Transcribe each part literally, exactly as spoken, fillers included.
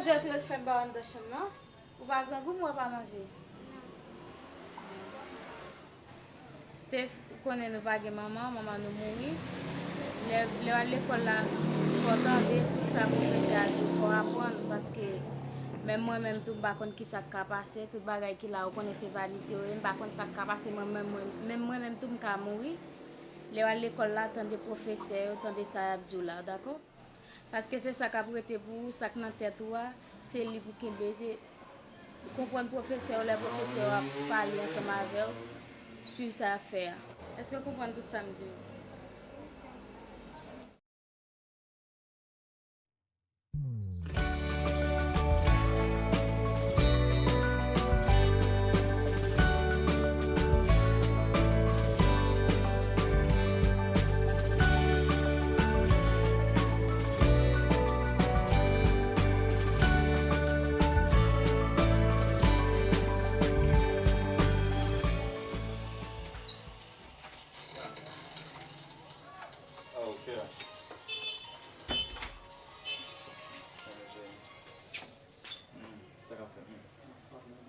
Lè tou yo fè m ba w anndan chanm nan. Ou pa grangou, m wè w pa manje. Steph, ou konnen nou pa gen manman, manman nou mouri. Lè, lè w al lekòl la, fò w tande tout sa pwofesè a di w, fò w aprann, paske menm mwen menm tou, m pa konn kisa k ka pase, tout bagay ki la, ou konnen se vanite yo ye, m pa konn sa k ka pase, mwen menm, mwen, menm mwen menm tou, m ka mouri. Lè w al lekòl la, tande pwofesè yo, tande sa y ap di w la, dakò? Paske se sa k ap rete pou ou, sa k nan tèt ou a, se li pou kenbe. Se konprann pwofesè yo, lè pwofesè yo ap pale ansanm avè w, swiv sa y ap fè a. Èske w konprann tout sa m di w? Ah, ok. Hmm, sa k ap fèt, hmm?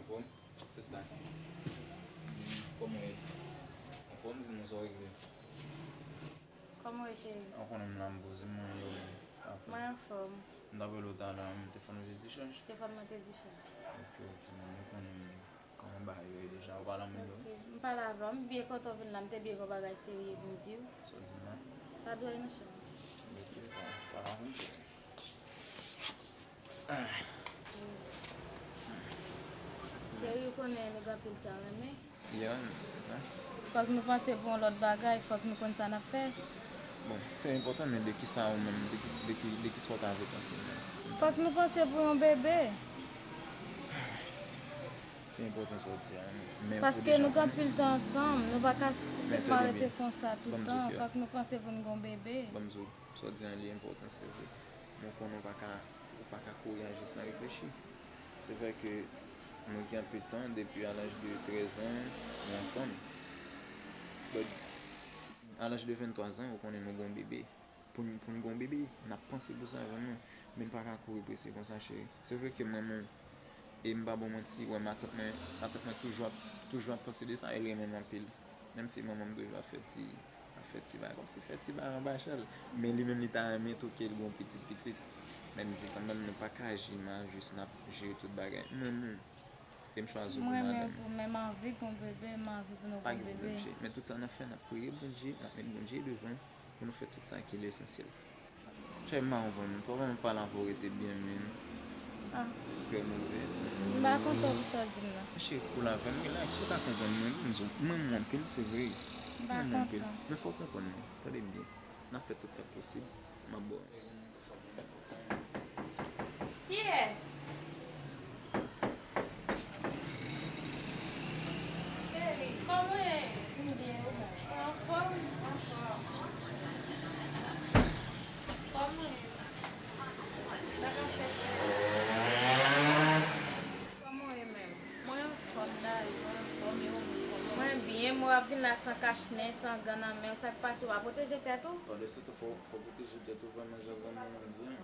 Anfòm? Sista. Hmm, kòman w ye? Anfòm, di m non, sa w regle? Kòman w ye, cheri? Ou konnen m la, m poze, mwen yo menm. Mwen anfòm. M t ap rele w talè a, m te fè nou te di chaj. Te fè nou te di chaj. Ok, ok, mwen, mwen konnen m Kòman bagay yo ye deja? Ou pale anmwey yo? Ok, m pale avè w. M byen kontan w vin la. M te byen gen yon bagay serye pou m di w. Sa w di m la? Pa dwòl non, cheri. Ok, pa, pa la menm, cheri. Cheri, ou konnen nou gen anpil tan renmen. Yeah, se sa. Fòk nou panse pou yon lòt bagay. Fòk nou konn sa n ap fè. Bon, se enpòtan, men de ki sa ou menm, de ki, de ki, de ki sa w ta vle panse menm? Fòk nou panse pou yon bebe. Se enpòtan sa w di a, men pou deja konnen. Paske nou gen anpil tan ansanm, nou pa ka senpman rete konsa tout tan. Fòk nou panse pou n gen yon bebe. Ban m di w, sa w di a, li enpòtan, se vre. Men w konnen w pa ka, ou pa ka kouri aji san reflechi. Se vre ke nou gen anpil tan, depi a laj de trèz an, nou ansanm. But, a laj de venntwa zan, ou konnen nou gen yon bebe. Pou n, pou n gen yon bebe, n ap panse pou sa vrèman. Men n pa ka kouri prese konsa, cheri. Se vre ke m renmen w, e m pa ba w manti, wè matant mwen, matant mwen toujou ap, toujou ap panse de sa, e l renmen m anpil. Menm si manman m toujou ap fè ti, ap fè ti bagay, kòmsi fè ti bagay anba chal. Men li menm li ta renmen tou ke l gen yon pitit pitit. Men m di kanmenm nou pa ka aji mal, jis n ap jere tout bagay. M renmen w. E m chwazi w pou madanm. Mwen menm tou, men m anvi pou yon bebe, m anvi pou nou gen yon bebe. Pa gen pwoblèm, cheri. Men tout sa n ap fè, n ap priye Bondye, n ap met Bondye devan pou nou fè tout sa ki lesansyèl. Cheri, m pa konprann ou. Papa m ap pale avè w, rete byen, men. Ah. Trè move, ti. M pa kontan pou sa w di m nan. Cheri, cool avè m, relax, ou ka konprann mwen, m di w, m renmen w anpil, se vre. M pa kontan. M renmen w anpil. Men fò w konprann mwen, tande m byen. N ap fè tout sa k posib. M ap ba w. Kiyès? Cheri, kòman w ye? M byen, ou menm? Ou anfòm? Anfòm. Kòman w ye? Sa k ap fèt? Kòman w ye menm? Mwen anfòm, Dari, mwen anfòm, e ou menm, kòman w ye? Mwen byen, mwen ap vin la san kachnen, san gan nan men w, sa k pase, w pa pwoteje tèt ou? Tande, se tou fò, fò pwoteje tèt ou vrèman, jan zanmi w di an.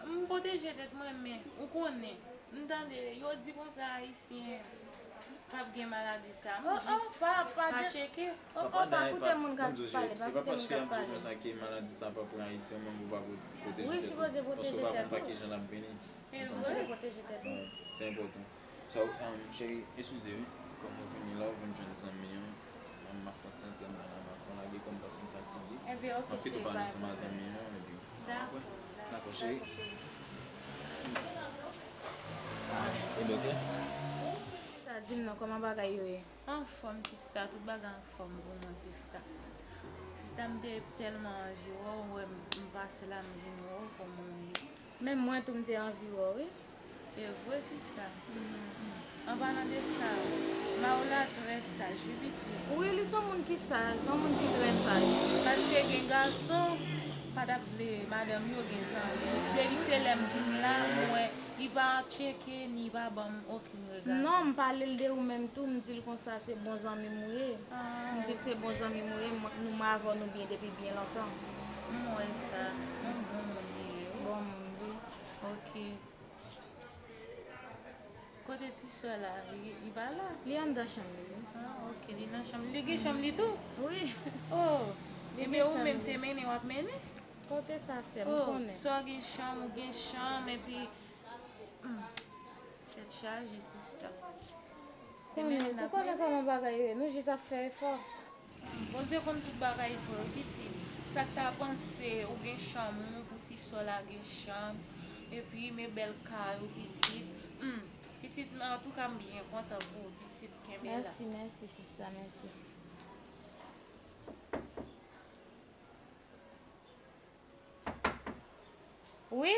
M pwoteje tèt mwen, men ou konnen, m tande yo di konsa ayisyen p ap gen maladi sa. M jis pa tcheke. Oh, oh, pa koute moun k ap pale, pa koute moun k ap pale. E pa paske y ap di w konsa ke maladi sa p ap pran ayisyen, ou menm pou w pa pwoteje tèt ou. Paske w pa konn pa kijan l ap vini. Sipoze pwoteje tèt ou. Se enpòtan. So, um, cheri, eskize wi. Kòm ou vini la, ou vin jwenn zanmi an. Um, m ap fè yon ti antrènman la, m ap fè yon lage kò m paske m fatige. Ebyen, oke, cheri, pa gen pwoblèm. M ap kite w pale ansanm ak zanmi an, epi. Dakò, dakò, cheri. Dakò, cheri. Ah, e doktè? Sa di m non, kòman bagay yo ye? Anfòm, sista, tout bagay anfòm pou mwen, sista. Sista, m te tèlman anvi wè w, m wè m, m pase la, m vin wè w, kòman w ye? Menm mwen tou, m te anvi wè w, wi. E vre, sista. An palan de sa, Maola trè saj, wi, pitit. Wi, li se yon moun ki saj, yon moun ki trè saj. Paske gen gason, pa t ap vle madanm yo gen zanmi. Depi se lè m vin la, m wè, li pa tcheke, ni pa ban m okenn rega. Non, m pale l de ou menm tou, m di l konsa se bon zanmi m ou ye. Ah. M di l se bon zanmi m ou ye, m, nou, m avè w nou byen depi byen lontan. M wè sa, yon bon moun li ye, wi. Bon moun, wi. Oke. Kote ti sè la? Li, li pa la? Li anndan chanm li, wi. Ah, ok, li nan chanm. Li gen chanm li tou? Wi. Oh, Li ebyen gen ou chanm menm li. Se mennen w ap mennen? Kote sa, sè m? Oh, Konnen. Sè w gen chanm, ou gen chanm, epi, hmm, tèt chaje, sista. Se Konnen, mennen n ou ap konnen mennen. Kòman bagay yo ye, nou jis ap fè efò. Bondye konn tout bagay vre, wi, pitit. Sa k ta panse ou gen chanm ou, pou ti sè w la gen chanm, epi men bèl kay ou, pitit. Hmm, pitit, antouka, m byen kontan pou ou, pitit, kenbe la. Mèsi, mèsi, sista, mèsi. Wi?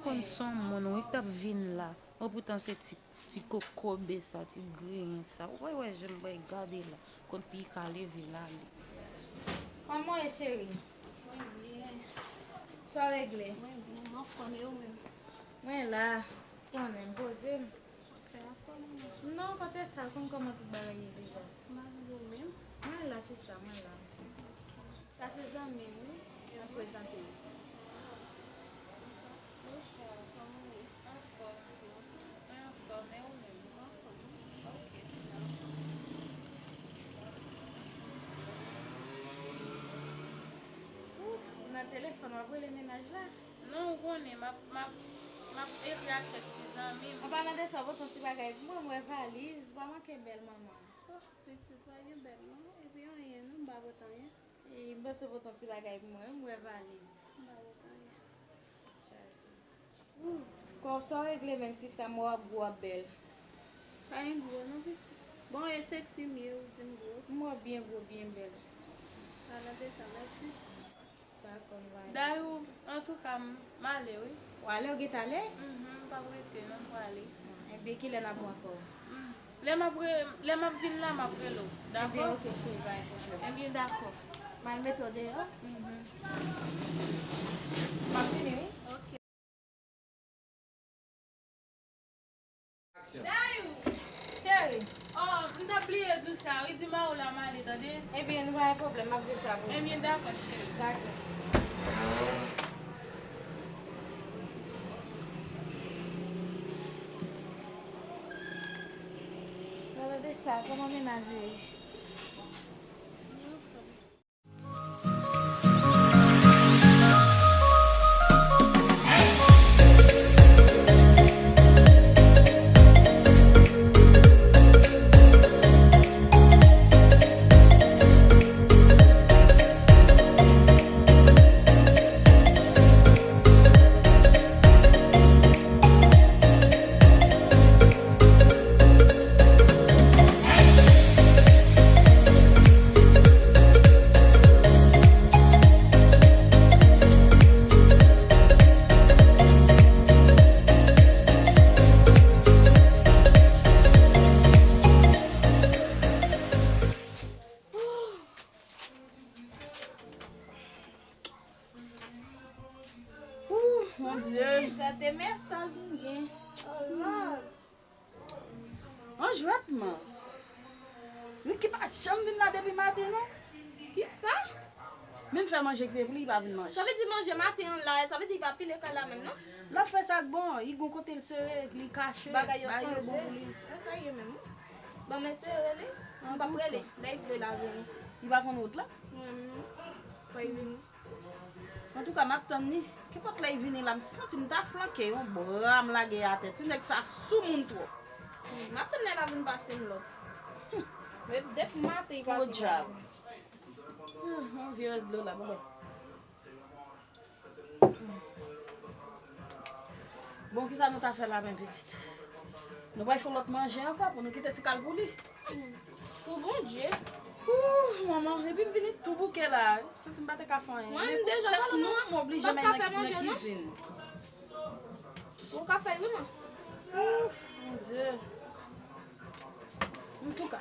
Konn se yon moun, wi, k t ap vin la. Bon, poutan se ti, ti kokobe sa, ti griyen sa. Ou pa wè jan bòy gade la. Konn pi ka leve l ale. Kòman w ye, cheri? Mwen byen. Sa w regle? Mwen byen, m anfòm, e ou menm? Mwen la, konnen, m poze m. Fè afè w menm. Non, kote sa, konn kòman tout bagay ye deja. M pa vle ou menm. Mwen la, sista, mwen la. Sa se zanmi m, wi. Mwen prezante w. Bonjou, kòman w ye? Anfòm. Mwen anfòm, e ou menm? Mwen anfòm, wi. Ok. Ou nan telefòn, w ap rele mennaj la? Non, ou konnen, m ap, m ap, m ap ekri ak kèk ti zanmi m. An palan de sa, w pote yon ti bagay pou mwen, m wè valiz, ou pa manke bèl, manman. Oh, pitit, pa gen bèl, non. Epi anyen, non, m pa pote anyen. E, m panse w pote yon ti bagay pou mwen, wi, m wè valiz. M pa pote anyen. Chaje. Ooh, kò sa w regle menm, sista, m wè w ap gwo, w ap bèl. Pa gen gwo, non, pitit. Bon, e seksi m ye, ou di m gwo. M wè w byen gwo, byen bèl. Palan de sa, mèsi. Dakò, m va ale. Dayou, antouka, m, m ale, wi. W ale, w gentan ale? Mhm, m p ap rete, non, m prale. Ah, ebyen, kilè n ap wè ankò? Mm. Lè m ap re-, lè m ap vin la, m ap rele w. Dakò? Ebyen, ok, cheri, pa gen pwoblèm. Ebyen, dakò. M al mete w deyò. Mhm. M ap vini, wi. Ok. Aksyon. Dayou! Cheri. Oh, m t ap bliye di w sa, wi, di mari w la m ale, tande? Ebyen, nou pa gen pwoblèm, m ap di l sa pou ou. Ebyen, dakò, cheri. Dakò. Gade sa, kòman mennaj ou ye? Ooh, mon Dieu. Gade mesaj m gen. Oh Lord. An jwèt man. Ricky pa janm vin la depi maten non. Kisa? Menm fè manje kite pou li, li pa vin manje. Sa vle di manje maten an la, sa vle di li pa pile kay la menm non. L ap fè sa k bon, li gon kote l sere, li kache, bagay yo bon pou li. Nan sa ye menm. Ban mwen sere li. M p ap rele. Lè li vle l a vini. Li pa konn wout la? Mwen menm non. Fò li vini. Antouka, m ap tann li. Kenpòt lè li vini la, m santi m ta flanke yon bra m lage atè. Ti nèg sa soumoun twòp. M ap tann lè l ap vin pase m lòt. Depi maten li pase m lòt. Yon vye rès dlo la, bon, bon. Bon, kisa nou ta fè la menm, pitit? Nou pral fè lòt manje ankò pou nou kite ti kal pou li. Pou Bondye. Ooh, manman, epi m vini tou bouke la. M santi m pa te ka fè anyen. Mwen, m deja pale, manman. M oblije men nan kizin. Ou ka fè wi, man. Ooh, Bondye. Antouka.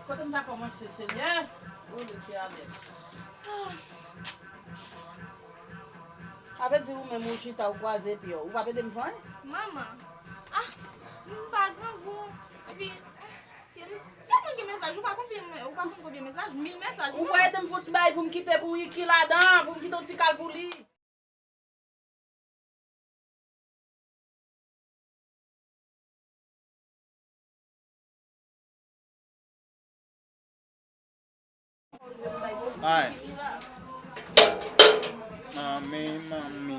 Kote m ta kòmanse, Senyè? O, Letènèl. Sa vle di ou menm ou chita, ou kwaze pye w. Ou p ap ede m fè anyen? Manman, ah, m pa grangou. Epi, m tèlman gen mesaj, ou pa konbyen, ou pa konn konbyen mesaj, mil mesaj. Ou pa ede m fè yon ti bagay pou m kite pou Ricky ladan, pou m kite yon ti kal pou li. Ay. Manmi, manmi.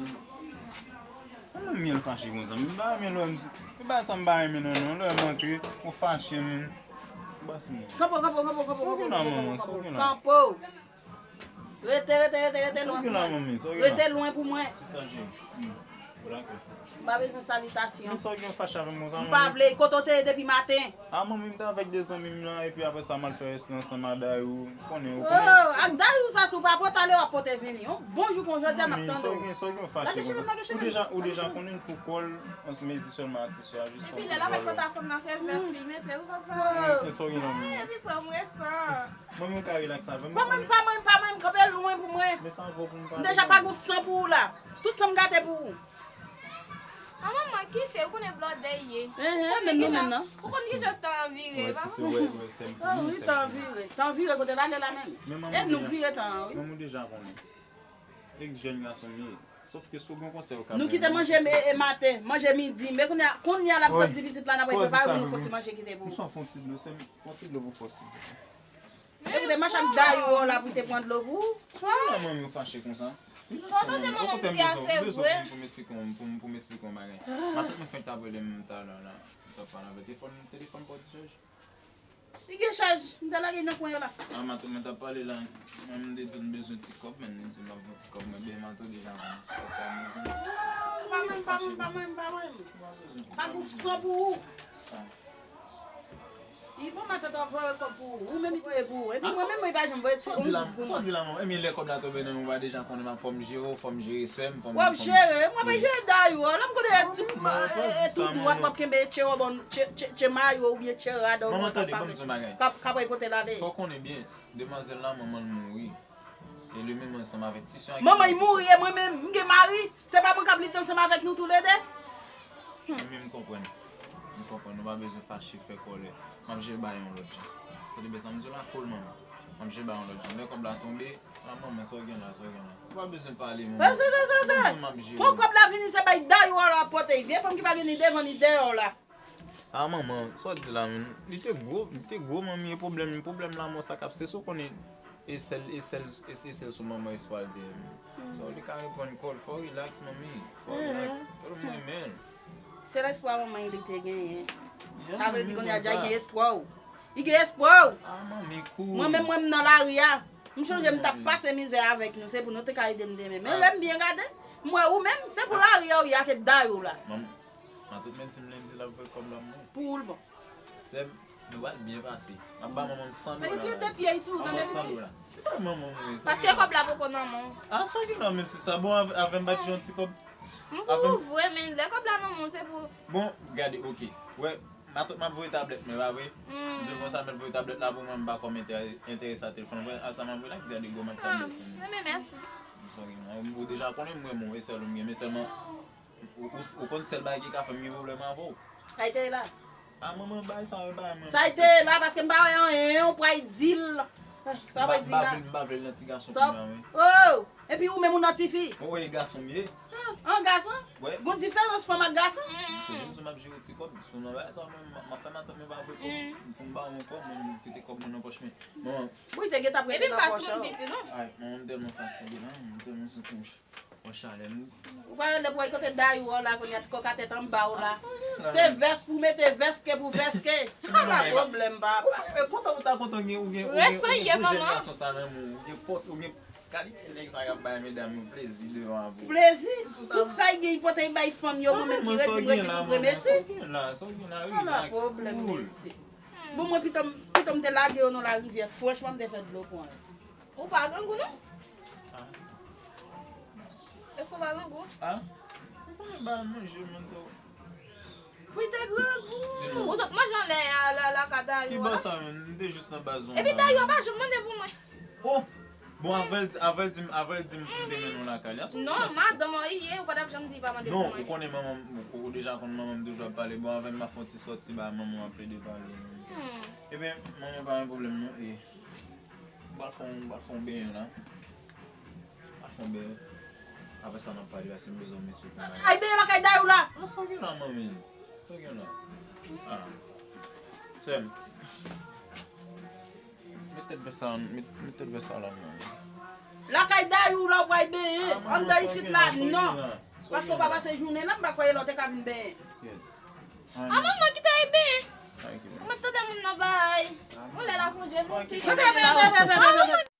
Manmi, l fache konsa. M pa renmen lè m, e pa sa m pa renmen non, non. Lè m antre, ou fache, men. Bas mwen. Kanpo, kanpo, kanpo, kanpo, kanpo, kanpo, kanpo. Rete, rete, rete, rete lwen pou mwen. Rete lwen pou mwen. Sista Jim. M pa bezwen salitasyon. M pa vle, kote w te ye depi maten? A, manmi, m te avèk de zanmi m lan, epi apre sa, m al fè rès lan ansanm a Dayou. Ou konnen, ou konnen. Oh, ak Dayou sa, si w pa pote ale, w ap pote vini. Yon bon jou kon jodi a, m ap tande w. Lage cheve m, lage cheve m. Ou deja, ou deja konnen l pou kò l, on ti mezi sèlman atis yo a, jis. Epi lè l avèk pòtafanm nan, se vès li mete, ou konprann? Epi frè m resan. Manmi, ou ka rilaks avè m. Pa manyen m, pa manyen m, pa manyen m, kanpe lwen pou mwen. Men sa vo pou m pale. M deja pa gon san pou ou la. Tout san m gate pou ou. A manman, kite, ou konnen blòdè ye. Enhen, menm nou menm nan. Ou konn kijan tan an vire, pa? Wè, ti sè, wè, wè, sè m pou ou, wi, tan an vire. Tan an vire, kote l ale la menm. E nou k vire tan an, wi. Manman, ou deja konnen. Ex jèn gason m ye. Sof ke si w gen konsèy ou ka ban mwen. Nou kite manje e, e maten, manje midi. Men kounye a, kounye a l ap sot di pitit la n ap prepare pou nou fè ti manje kite pou ou. Bonsoir, fè yon ti dlo, sè m, fè yon ti dlo pou kò, silvouplè. Epi w te mache ak Dayou la pou te pran dlo pou ou. Manman, ou fache konsa. Ou tande manman m di a, se vre. Pou m, pou m esplike w, pou m, pou m esplike w yon bagay. Matant mwen fenk t ap rele m talè la. M t ap pale avè l. Telefòn, telefòn pa w dichaj. Li gen chaj, m te lage l nan kwen yo la. A, matant mwen t ap pale la. Mwen, m te di l m bezwen ti kòb, men li di m l ap voye ti kòb, mwen, ben, matant deja konn. Kòb sa, mwen. Pa mwen, pa mwen, pa mwen, pa mwen. Pa gon san pou ou. Li bon, matant ap voye kòb pou ou. Ou menm, li voye pou ou. Epi mwen menm, mwen pa janm voye ti kòb pou mwen. Sa w di la, manman? Enben, lè kòb la tonbe nan men w, ou pa deja konnen m ap, fò m jere w, fò m jere sè m, fò m, fò m. W ap jere, mwen pa jere Dayou, lè m konnen ti, e, tou dwat w ap kenbe tche wòbòn, tche, tche, tche mayo oubyen tche rad ou k ap pase, k ap, k ap pote l ale. Fò w konnen byen, demwazèl la, manman l mouri. E li menm ansanm avèk ti sè a ki. Manman l mouri, e mwen menm, m gen mari, se pa mwen k ap lite ansanm avèk nou toulede? Mwen menm, m konprann. M konprann, ou pa bezwen fache, fè kòlè. M ap jere ba yon lòt jan. Tande byen sa m di w la, cool, manman. M ap jere ba yon lòt jan. Lè kòb la tonbe, a, manman, sa w gen la, sa w gen la. Ou pa bezwen pale, manman. Sa, sa, sa, sa, sa. Mwen menm, m ap jere. Kon kòb la vini, se bay Dayou w ap pote. Vye fanm ki pa gen ni devan ni dèyè w la. A, manman, sa w di la, menm? Li te gwo, li te gwo, manmi, e pwoblèm, pwoblèm lanmò sa k ap, se si w konnen, e sèl, e sèl, e, e sèl sou manman espwa l te ye, menm. Sa w li ka reponn kò l, fò w rilaks, manmi, fò w rilaks. Tèlman m renmen l. Sèl espwa manman li te genyen. Sa vle di kounye a, li gen espwa w. Li gen espwa w. A, manmi, cool. Mwen menm, mwen, m nan lari a. M chonje m t ap pase mizè avèk nou, se pou nou te ka ede m demen. Men lè m byen gade, m wè ou menm, se pou lari a w ye ak Dayou la. Matant mwen di m lendi l ap voye kòb la pou mwen. Pou ou l bon. Sè m, nou pral byen pase. M ap ba manman m san dola. Mete de pye sou ou, tande piti. Manman m, wi, sa. Paske kòb la poko nan men w. A, sa w gen nan men m, sista? Bon, avè, avè m pa t jwenn ti kòb. M pou ou vre, men lè kòb la nan men w, se pou. Bon, gade, oke. Wè, matant m ap voye tablèt mwen, pa vre? M di l konsa, l mèt voye tablèt la pou mwen, m pa kòm enterese a telefòn. Wè, a sa m ap voye la, gade gwo mak tablèt mwen. Enben, mèsi. Sa w gen nan men w, ou deja konnen m renmen w, e sèl ou m gen, men sèlman. Ou, ou, ou konn sèl bagay ki ka fè m gen pwoblèm avè w. Sa y te ye la? A, manman, bay sa, bay mwen. Sa y te ye la, paske m pa wè anyen, ou pral di l. Sa w pral di la? M pa vle, m pa vle l nan ti gason pou mwen, wi. Oh! Epi ou menm ou nan tifi? Wi, gason m ye. Ah, an gason? Wi. Gon diferans fanm ak gason? M sonje m di w m ap jere ti kòb, sou nan bagay sa, mwen, m, m ap fè matant mwen pa vle kòb, pou m ba w yon kòb, mwen, m kite kòb mwen nan pòch mwen. Manman. Wi, te gentan ap rete nan pòch ou. Epi m pa t konn piti, non. Ay, manman, m tèlman fatige la, m tèlman santi m. Mwen chalè m. Ou pa wè lè pou wè kote Dayou an la, kounye a ti kòk a tèt anba w la. Se vès pou mete vès ke pou vès ke. Ala pwoblèm, papa. E kontan ou ta kontan gen, ou gen, ou gen, ou gen pou jèn gason sa nan men w. Ou gen pòt, ou gen kalite nèg sa k ap bay medam yo plezi devan avè w. Plezi? Tout sa y gen, y pote y bay fanm yo, mwen menm ki redi m epi m remèsye. Ala pwoblèm, mesye. Bon, mwen pito m, pito m te lage yo nan larivyè, franchman, m te fè dlo pran yo. Ou pa grangou, non? Ah. Èske w pa grangou? Ah? Ou pa ba manje, mwen tou. Wi, te grangou. Ou sot manje anlè a, la, la, kay Dayou a. Ki bò sa, menm? M te jis nan baz mwen. Epi Dayou a pa janm mande pou mwen. Oh! Bon, avan l di, avan l di m, avan l di m pou m te mennen w lakay li. Aso. Non, madanm mwen li ye, ou pa t ap janm di pa mande pou mwen. Non, ou konnen manman m, ou, ou deja konn manman m toujou ap pale. Bon, avan m ap fè yon ti sòti ba manman m ap plede pale. Hmm. Ebyen, manman pa gen pwoblèm non. E, m pral fè yon, m pral fè yon benyen la. M pral fè yon benyen. Apre sa, n ap pale, paske m bezwen yon mesye pou m ale. Ay, benyen lakay Dayou la. An, sa w gen la, manmi? Sa w gen la? Ah. Sè m. Met tèt vès sa, met, met tèt vès sa la, non. Lakay Dayou la, w pral benyen. Ah, manman, anndan sa w isit gen la, la, sa w non. Gen la? Sa w gen la? Paske w pa pase jounen la, m pa kwè lè w te ka vin benyen. Kèt. Ah, manman, kite ay benyen. Ay, kite. Ou mèt tande moun nan bay. Ah, manman. Ou lè la sonje nou, si. Kèt, kèt, kèt, kèt, kèt, kèt.